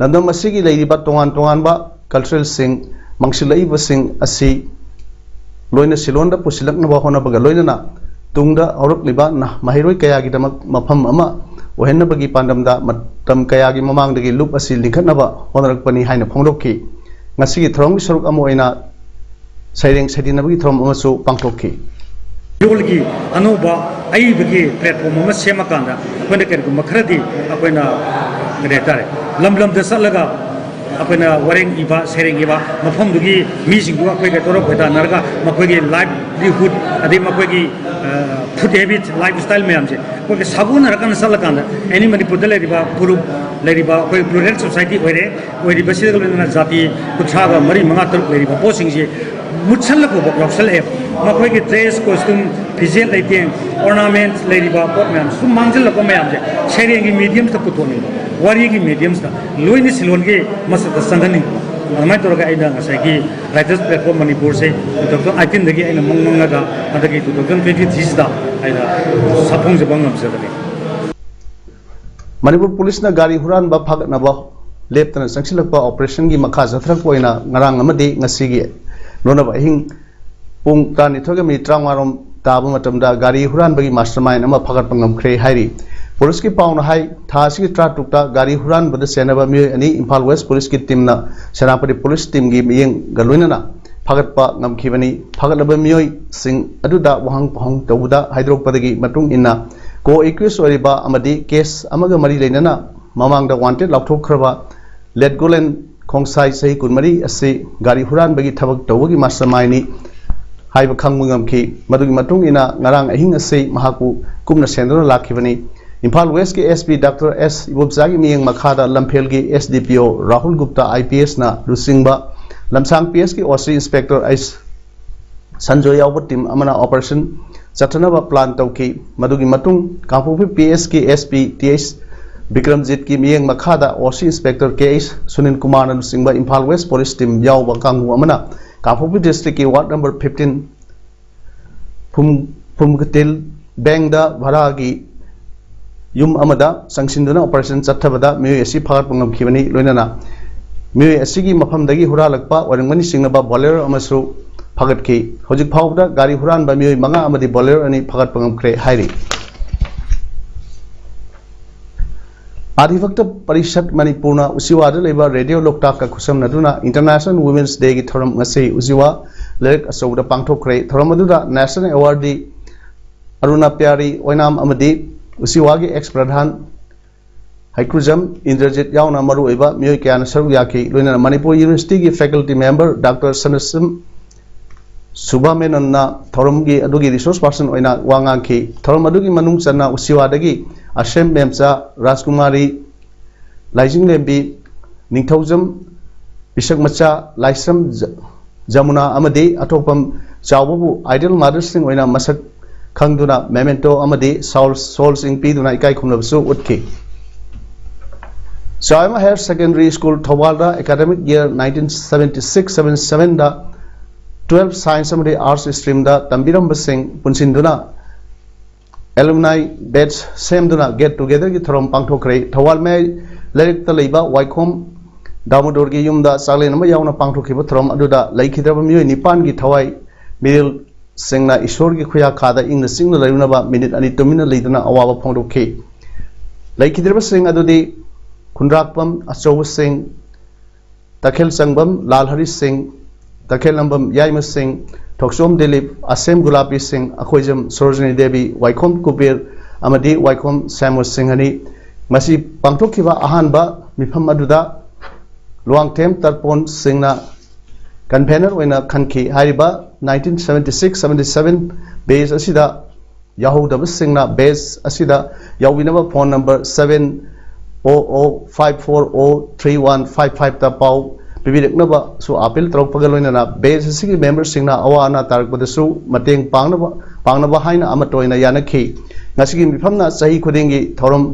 ꯂꯝꯗꯝ ꯑꯁꯤꯒꯤ ꯂꯩꯔꯤꯕ ꯇꯣꯉꯥꯟ ꯇꯣꯉꯥꯟꯕ culturalꯁꯤꯡ, ꯃꯥꯡꯁꯤꯜꯂꯛꯏꯕꯁꯤꯡ ꯑꯁꯤ ꯂꯣꯏꯅ ꯁꯤꯂꯣꯟꯗ ꯄꯨꯁꯤꯜꯂꯛꯅꯕ ꯍꯣꯠꯅꯕꯒ ꯂꯣꯏꯅꯅ ꯇꯨꯡꯗ ꯍꯧꯔꯛꯂꯤꯕ ꯅ-, ꯃꯍꯩꯔꯣꯏ ꯀꯌꯥꯒꯤꯗꯃꯛ ꯃꯐꯝ ꯑꯃ ꯑꯣꯏꯍꯟꯅꯕꯒꯤ ꯄꯥꯟꯗꯝꯗ ꯃꯇꯝ ꯀꯌꯥꯒꯤ ꯃꯃꯥꯡꯗꯒꯤ ꯂꯨꯞ ꯑꯁꯤ ꯂꯤꯡꯈꯠꯅꯕ ꯍꯣꯠꯅꯔꯛꯄꯅꯤ ꯍꯥꯏꯅ ꯐꯣꯡꯗꯣꯛꯈꯤ꯫ ꯉꯁꯤꯒꯤ ꯊꯧꯔꯝꯒꯤ ꯁꯔꯨꯛ ꯑꯃ ꯑꯣꯏꯅ ꯁꯩꯔꯦꯡ ꯁꯩꯗꯤꯟꯅꯕꯒꯤ ꯊꯧꯔꯝ ꯑꯃꯁꯨ ꯄꯥꯡꯊꯣꯛꯈꯤ꯫ ꯂꯣꯜꯒꯤ ꯑꯅꯧꯕ ꯑꯏꯕꯒꯤ platform ꯑꯃ ꯁꯦꯝꯃꯀꯥꯟꯗ ꯑꯩꯈꯣꯏꯅ ꯀꯔꯤꯒꯨꯝꯕ ꯈꯔꯗꯤ ꯑꯩꯈꯣꯏꯅ ꯀꯔꯤ ꯍꯥꯏꯇꯥꯔꯦ, ꯂꯝ ꯂꯝꯗ ꯆꯠꯂꯒ ꯑꯩꯈꯣꯏꯅ ꯋꯥꯔꯦꯡ ꯏꯕ, ꯁꯩꯔꯦꯡ ꯏꯕ ꯃꯐꯝꯗꯨꯒꯤ ꯃꯤꯁꯤꯡꯗꯨꯒ ꯑꯩꯈꯣꯏꯒ ꯇꯧꯔ ꯈꯣꯏꯗꯥꯅꯔꯒ ꯃꯈꯣꯏꯒꯤ ꯂꯥꯏꯚꯂꯤꯍꯨꯗ, ꯑꯗꯩ ꯃꯈꯣꯏꯒꯤ ꯐꯨꯗ ꯍꯦꯕꯤꯠ, ꯂꯥꯏꯐ ꯁ꯭ꯇꯥꯏꯜ ꯃꯌꯥꯝꯁꯦ ꯑꯩꯈꯣꯏꯒ ꯁꯥꯒꯣꯟꯅꯔꯀꯥꯟꯗ ꯆꯠꯂꯀꯥꯟꯗ, ꯑꯦꯅꯤ ꯃꯅꯤꯄꯨꯔꯗ ꯂꯩꯔꯤꯕ ꯐꯨꯔꯨꯞ, ꯂꯩꯔꯤꯕ ꯑꯩꯈꯣꯏ ꯄ꯭ꯂꯨꯔꯦꯜ ꯁꯣꯁꯥꯏꯇꯤ ꯑꯣꯏꯔꯦ, ꯑꯣꯏꯔꯤꯕꯁꯤꯗ ꯂꯣꯏꯅꯅ ꯖꯥꯇꯤ ꯀꯨꯟꯊ꯭ꯔꯥꯒ ꯃꯔꯤ, ꯃꯉꯥ, ꯇꯔꯨꯛ ꯂꯩꯔꯤꯕ ꯄꯣꯠꯁꯤꯡꯁꯤ ꯃꯨꯠꯁꯜꯂꯛꯄ ꯐꯥꯎ ꯌꯥꯎꯁꯜꯂꯛꯑꯦ꯫ ꯃꯈꯣꯏꯒꯤ ꯗ꯭ꯔꯦꯁ, ꯀꯣꯁꯇ꯭ꯌꯨꯝ, ꯐꯤꯖꯦꯠ ꯂꯩꯇꯦꯡ, ꯑꯣꯔꯅꯥꯃꯦꯟꯠꯁ ꯂꯩꯔꯤꯕ ꯄꯣꯠ ꯃꯌꯥꯝ ꯁꯨꯝ ꯃꯥꯡꯁꯤꯜꯂꯛꯄ ꯃꯌꯥꯝꯁꯦ ꯁꯩꯔꯦꯡꯒꯤ ꯃꯦꯗꯤꯌꯝꯁꯇ ꯄꯨꯊꯣꯛꯅꯤꯡꯕ, ꯋꯥꯔꯤꯒꯤ ꯃꯦꯗꯤꯌꯝꯁꯇ, ꯂꯣꯏꯅ ꯁꯤꯂꯣꯟꯒꯤ ꯃꯁꯛꯇ ꯆꯪꯍꯟꯅꯤꯡꯕ꯫ ꯑꯗꯨꯃꯥꯏꯅ ꯇꯧꯔꯒ ꯑꯩꯅ ꯉꯁꯥꯏꯒꯤ ꯔꯥꯏꯇꯔꯁ ꯄ꯭ꯂꯦꯠꯐꯣꯔꯝ ꯃꯅꯤꯄꯨꯔꯁꯦ ꯇꯨ ꯊꯥꯎꯖꯟ ꯑꯩꯠꯇꯤꯟꯗꯒꯤ ꯑꯩꯅ ꯃꯪ ꯃꯪꯉꯒ ꯍꯟꯗꯛꯀꯤ ꯇꯨ ꯊꯥꯎꯖꯟ ꯇ꯭ꯋꯦꯟꯇꯤ ꯊ꯭ꯔꯤꯁꯤꯗ ꯑꯩꯅ ꯁꯥꯐꯣꯡꯖꯕ ꯉꯝꯖꯕꯅꯤ꯫ ꯃꯅꯤꯄꯨꯔ ꯄꯨꯂꯤꯁꯅ ꯒꯥꯔꯤ ꯍꯨꯔꯥꯟꯕ ꯐꯥꯒꯠꯅꯕ ꯂꯦꯞꯇꯅ ꯆꯪꯁꯤꯜꯂꯛꯄ ꯑꯣꯄꯔꯦꯁꯟꯒꯤ ꯃꯈꯥ ꯆꯠꯊꯔꯛꯄ ꯑꯣꯏꯅ ꯉꯔꯥꯡ ꯑꯃꯗꯤ ꯉꯁꯤꯒꯤ ꯂꯣꯟꯅꯕ ꯑꯍꯤꯡ ꯄꯨꯡ ꯇꯔꯥꯅꯤꯊꯣꯏꯒ ꯃꯤꯅꯤꯠ ꯇꯔꯥꯃꯉꯥꯔꯣꯝ ꯇꯥꯕ ꯃꯇꯝꯗ ꯒꯥꯔꯤ ꯍꯨꯔꯥꯟꯕꯒꯤ ꯃꯥꯁꯇꯔ ꯃꯥꯏꯟ ꯑꯃ ꯐꯥꯒꯠꯄ ꯉꯝꯈ꯭ꯔꯦ ꯍꯥꯏꯔꯤ꯫ ꯄꯨꯂꯤꯁꯀꯤ ꯄꯥꯎꯅ ꯍꯥꯏ, ꯊꯥ ꯑꯁꯤꯒꯤ ꯇꯔꯥꯇꯔꯨꯛꯇ ꯒꯥꯔꯤ ꯍꯨꯔꯥꯟꯕꯗ ꯆꯦꯟꯅꯕ ꯃꯤꯑꯣꯏ ꯑꯅꯤ ꯏꯝꯐꯥꯜ ꯋꯦꯁ ꯄꯨꯂꯤꯁꯀꯤ ꯇꯤꯝꯅ ꯁꯦꯅꯥꯄꯇꯤ ꯄꯨꯂꯤꯁ ꯇꯤꯝꯒꯤ ꯃꯤꯠꯌꯦꯡꯒ ꯂꯣꯏꯅꯅ ꯐꯥꯒꯠꯄ ꯉꯝꯈꯤꯕꯅꯤ꯫ ꯐꯥꯒꯠꯂꯕ ꯃꯤꯑꯣꯏꯁꯤꯡ ꯑꯗꯨꯗ ꯋꯥꯍꯪ ꯄꯥꯎꯍꯪ ꯇꯧꯕꯗ ꯍꯥꯏꯗꯣꯔꯛꯄꯗꯒꯤ ꯃꯇꯨꯡ ꯏꯟꯅ, ꯀꯣ ꯑꯦꯀ꯭ꯌꯨꯁ ꯑꯣꯏꯔꯤꯕ ꯑꯃꯗꯤ ꯀꯦꯁ ꯑꯃꯒ ꯃꯔꯤ ꯂꯩꯅꯅ ꯃꯃꯥꯡꯗ ꯋꯥꯟꯇꯦꯗ ꯂꯥꯎꯊꯣꯛꯈ꯭ꯔꯕ ꯂꯦꯠꯒꯣꯂꯦꯟ ꯈꯣꯡꯁꯥꯏ, ꯆꯍꯤ ꯀꯨꯟꯃꯔꯤ ꯑꯁꯤ ꯒꯥꯔꯤ ꯍꯨꯔꯥꯟꯕꯒꯤ ꯊꯕꯛ ꯇꯧꯕꯒꯤ ꯃꯥꯁꯇꯔ ꯃꯥꯏꯟꯅꯤ ꯍꯥꯏꯕ ꯈꯪꯕ ꯉꯝꯈꯤ꯫ ꯃꯗꯨꯒꯤ ꯃꯇꯨꯡ ꯏꯟꯅ ꯉꯔꯥꯡ ꯑꯍꯤꯡ ꯑꯁꯤ ꯃꯍꯥꯛꯄꯨ ꯀꯨꯞꯅ ꯁꯦꯟꯗꯨꯅ ꯂꯥꯛꯈꯤꯕꯅꯤ꯫ ꯏꯝꯐꯥꯜ ꯋꯦꯁꯀꯤ ꯑꯦꯁ ꯄꯤ ꯗꯥꯛꯇꯔ ꯑꯦꯁ ꯏꯕꯣꯝꯆꯥꯒꯤ ꯃꯤꯠꯌꯦꯡ ꯃꯈꯥꯗ ꯂꯝꯐꯦꯜꯒꯤ ꯑꯦꯁ ꯗꯤ ꯄꯤ ꯑꯣ ꯔꯥꯍꯨꯜ ꯒꯨꯞꯇꯥ ꯑꯥꯏ ꯄꯤ ꯑꯦꯁꯅ ꯂꯨꯆꯤꯡꯕ ꯂꯝꯁꯥꯡ ꯄꯤ ꯑꯦꯁꯀꯤ ꯑꯣ ꯁꯤ ꯏꯟꯁꯄꯦꯛꯇꯔ ꯑꯩꯆ ꯁꯟꯖꯣꯏ ꯌꯥꯎꯕ ꯇꯤꯝ ꯑꯃꯅ ꯑꯣꯄꯔꯦꯁꯟ ꯆꯠꯊꯅꯕ ꯄ꯭ꯂꯥꯟ ꯇꯧꯈꯤ꯫ ꯃꯗꯨꯒꯤ ꯃꯇꯨꯡ ꯀꯥꯡꯄꯣꯛꯄꯤ ꯄꯤ ꯑꯦꯁꯀꯤ ꯑꯦꯁ ꯄꯤ ꯇꯤ ꯑꯩꯆ ꯕꯤꯀ꯭ꯔꯝꯖꯤꯠꯀꯤ ꯃꯤꯠꯌꯦꯡ ꯃꯈꯥꯗ ꯑꯣ ꯁꯤ ꯏꯟꯁꯄꯦꯛꯇꯔ ꯀꯦ ꯑꯩꯆ ꯁꯨꯅꯤꯜ ꯀꯨꯃꯥꯔꯅ ꯂꯨꯆꯤꯡꯕ ꯏꯝꯐꯥꯜ ꯋꯦꯁ ꯄꯨꯂꯤꯁ ꯇꯤꯝ ꯌꯥꯎꯕ ꯀꯥꯡꯕꯨ ꯑꯃꯅ ꯀꯥꯡꯄꯣꯛꯄꯤ ꯗꯤꯁꯇ꯭ꯔꯤꯛꯀꯤ ꯋꯥꯔꯗ ꯅꯝꯕꯔ ꯐꯤꯐꯇꯤꯟ ꯐꯨꯝ-, ꯐꯨꯝꯒꯇꯤꯜ ꯕꯦꯡꯗ ꯚꯔꯥꯒꯤ ꯌꯨꯝ ꯑꯃꯗ ꯆꯪꯁꯤꯟꯗꯨꯅ ꯑꯣꯄꯔꯦꯁꯟ ꯆꯠꯊꯕꯗ ꯃꯤꯑꯣꯏ ꯑꯁꯤ ꯐꯥꯒꯠꯄ ꯉꯝꯈꯤꯕꯅꯤ꯫ ꯂꯣꯏꯅꯅ ꯃꯤꯑꯣꯏ ꯑꯁꯤꯒꯤ ꯃꯐꯝꯗꯒꯤ ꯍꯨꯔꯥꯜꯂꯛꯄ ꯑꯣꯏꯔꯝꯒꯅꯤ ꯆꯤꯡꯅꯕ ꯕꯣꯂꯦꯔꯣ ꯑꯃꯁꯨ ꯐꯥꯒꯠꯈꯤ꯫ ꯍꯧꯖꯤꯛ ꯐꯥꯎꯕꯗ ꯒꯥꯔꯤ ꯍꯨꯔꯥꯟꯕ ꯃꯤꯑꯣꯏ ꯃꯉꯥ ꯑꯃꯗꯤ ꯕꯣꯂꯦꯔꯣ ꯑꯅꯤ ꯐꯥꯒꯠꯄ ꯉꯝꯈ꯭ꯔꯦ ꯍꯥꯏꯔꯤ꯫ ꯑꯥꯔꯤꯚꯛꯇ ꯄꯔꯤꯁꯠ ꯃꯅꯤꯄꯨꯔꯅ ꯎꯆꯤꯋꯥꯗ ꯂꯩꯕ ꯔꯦꯗꯤꯑꯣ ꯂꯣꯛꯇꯥꯛꯀ ꯈꯨꯠꯁꯝꯅꯗꯨꯅ ꯏꯟꯇꯔꯅꯦꯁꯅꯦꯜ ꯋꯨꯃꯦꯟꯁ ꯗꯦꯒꯤ ꯊꯧꯔꯝ ꯉꯁꯤ ꯎꯆꯤꯋꯥ ꯂꯩꯔꯛ ꯑꯆꯧꯕꯗ ꯄꯥꯡꯊꯣꯛꯈ꯭ꯔꯦ꯫ ꯊꯧꯔꯝ ꯑꯗꯨꯗ ꯅꯦꯁꯅꯦꯜ ꯑꯦꯋꯥꯔꯗꯤ ꯑꯔꯨꯅꯥ ꯄ꯭ꯌꯥꯔꯤ ꯑꯣꯏꯅꯥꯝ ꯑꯃꯗꯤ ꯎꯆꯤꯋꯥꯒꯤ ꯑꯦꯛꯁ ꯄ꯭ꯔꯙꯥꯟ ꯍꯩꯀ꯭ꯔꯨꯖꯝ ꯏꯟꯗ꯭ꯔꯖꯤꯠ ꯌꯥꯎꯅ ꯃꯔꯨꯑꯣꯏꯕ ꯃꯤꯑꯣꯏ ꯀꯌꯥꯅ ꯁꯔꯨꯛ ꯌꯥꯈꯤ꯫ ꯂꯣꯏꯅꯅ ꯃꯅꯤꯄꯨꯔ ꯌꯨꯅꯤꯚꯔꯁꯤꯇꯤꯒꯤ faculty member Doctor ꯁꯅꯁꯝ ꯁꯨꯕ꯭ꯔꯥꯃꯦꯅꯟꯅ ꯊꯧꯔꯝꯒꯤ ꯑꯗꯨꯒꯤ resource person ꯑꯣꯏꯅ ꯋꯥ ꯉꯥꯡꯈꯤ꯫ ꯊꯧꯔꯝ ꯑꯗꯨꯒꯤ ꯃꯅꯨꯡ ꯆꯟꯅ ꯎꯆꯤꯋꯥꯗꯒꯤ ꯑꯁꯦꯝ ꯃꯦꯝꯆꯥ, ꯔꯥꯖꯀꯨꯃꯥꯔꯤ, ꯂꯥꯏꯖꯤꯡꯂꯦꯝꯕꯤ, ꯅꯤꯡꯊꯧꯖꯝ, ꯄꯤꯁꯛ ꯃꯆꯥ, ꯂꯥꯏꯁ꯭ꯔꯝ ꯖ-, ꯖꯃꯨꯅꯥ ꯑꯃꯗꯤ ꯑꯊꯣꯛꯄꯝ ꯆꯥꯎꯕꯕꯨ ideal mothersꯁꯤꯡ ꯑꯣꯏꯅ ꯃꯁꯛ ꯈꯪꯗꯨꯅ memento ꯑꯃꯗꯤ shawl, shawlꯁꯤꯡ ꯄꯤꯗꯨꯅ ꯏꯀꯥꯏ ꯈꯨꯝꯅꯕꯁꯨ ꯎꯠꯈꯤ꯫ ꯆꯥꯎꯔꯦꯝꯃ Higher Secondary School ꯊꯧꯕꯥꯜꯗ academic year nineteen seventy six seventy sevenꯗ twelve Science ꯑꯃꯗꯤ Arts streamꯗ ꯇꯝꯕꯤꯔꯝꯕꯁꯤꯡ ꯄꯨꯟꯁꯤꯟꯗꯨꯅ alumni batch ꯁꯦꯝꯗꯨꯅ get togetherꯒꯤ ꯊꯧꯔꯝ ꯄꯥꯡꯊꯣꯛꯈ꯭ꯔꯦ꯫ ꯊꯧꯕꯥꯜ ꯃꯌꯥꯏ ꯂꯩꯔꯛꯇ ꯂꯩꯕ ꯋꯥꯏꯈꯣꯝ ꯗꯥꯃꯣꯗꯣꯔꯒꯤ ꯌꯨꯝꯗ ꯆꯥꯛꯂꯦꯟ ꯑꯃ ꯌꯥꯎꯅ ꯄꯥꯡꯊꯣꯛꯈꯤꯕ ꯊꯧꯔꯝ ꯑꯗꯨꯗ ꯂꯩꯈꯤꯗ꯭ꯔꯕ ꯃꯤꯑꯣꯏ ꯅꯤꯄꯥꯟꯒꯤ ꯊꯋꯥꯏ ꯃꯤꯔꯦꯜꯁꯤꯡꯅ ꯏꯁꯣꯔꯒꯤ ꯈꯨꯌꯥꯈꯥꯗ ꯏꯪꯅ ꯆꯤꯛꯅ ꯂꯩꯔꯨꯅꯕ minute ꯑꯅꯤ ꯇꯨꯃꯤꯟꯅ ꯂꯩꯗꯨꯅ ꯑꯋꯥꯕ ꯐꯣꯡꯗꯣꯛꯈꯤ꯫ ꯂꯩꯈꯤꯗ꯭ꯔꯕꯁꯤꯡ ꯑꯗꯨꯗꯤ ꯈꯨꯟꯗ꯭ꯔꯥꯛꯄꯝ ꯑꯆꯧꯕꯁꯤꯡ, ꯇꯈꯦꯜ ꯆꯪꯕꯝ ꯂꯥꯜ ꯍꯔꯤ ꯁꯤꯡ, ꯇꯈꯦꯜ ꯂꯝꯕꯝ ꯌꯥꯏꯃ ꯁꯤꯡ, ꯊꯣꯛꯆꯣꯝ ꯗꯤꯂꯤꯞ, ꯑꯁꯦꯝ ꯒꯨꯂꯥꯄꯤ ꯁꯤꯡ, ꯑꯈꯣꯏꯖꯝ ꯁꯣꯔꯣꯖꯤꯅꯤ ꯗꯦꯕꯤ, ꯋꯥꯏꯈꯣꯝ ꯀꯨꯕꯦꯔ ꯑꯃꯗꯤ ꯋꯥꯏꯈꯣꯝ ꯁ꯭ꯌꯥꯃꯣ ꯁꯤꯡꯍꯅꯤ꯫ ꯃꯁꯤ ꯄꯥꯡꯊꯣꯛꯈꯤꯕ ꯑꯍꯥꯟꯕ ꯃꯤꯐꯝ ꯑꯗꯨꯗ ꯂꯨꯋꯥꯡꯊꯦꯝ ꯇꯔꯄꯣꯟ ꯁꯤꯡꯅ convener ꯑꯣꯏꯅ ꯈꯟꯈꯤ꯫ ꯍꯥꯏꯔꯤꯕ nineteen seventy six seventy seven batch ꯑꯁꯤꯗ ꯌꯥꯎꯍꯧꯗꯕꯁꯤꯡꯅ batch ꯑꯁꯤꯗ ꯌꯥꯎꯕꯤꯅꯕ phone number seven oh oh five four oh three one five fiveꯇ ꯄꯥꯎ ꯄꯤꯕꯤꯔꯛꯅꯕꯁꯨ appeal ꯇꯧꯔꯛꯄꯒ ꯂꯣꯏꯅꯅ batch ꯑꯁꯤꯒꯤ memberꯁꯤꯡꯅ ꯑꯋꯥ ꯑꯅꯥ ꯇꯥꯔꯛꯄꯗꯁꯨ ꯃꯇꯦꯡ ꯄꯥꯡꯅꯕ, ꯄꯥꯡꯅꯕ ꯍꯥꯏꯅ ꯑꯃꯠꯇ ꯑꯣꯏꯅ ꯌꯥꯅꯈꯤ꯫ ꯉꯁꯤꯒꯤ ꯃꯤꯐꯝꯅ ꯆꯍꯤ ꯈꯨꯗꯤꯡꯒꯤ ꯊꯧꯔꯝ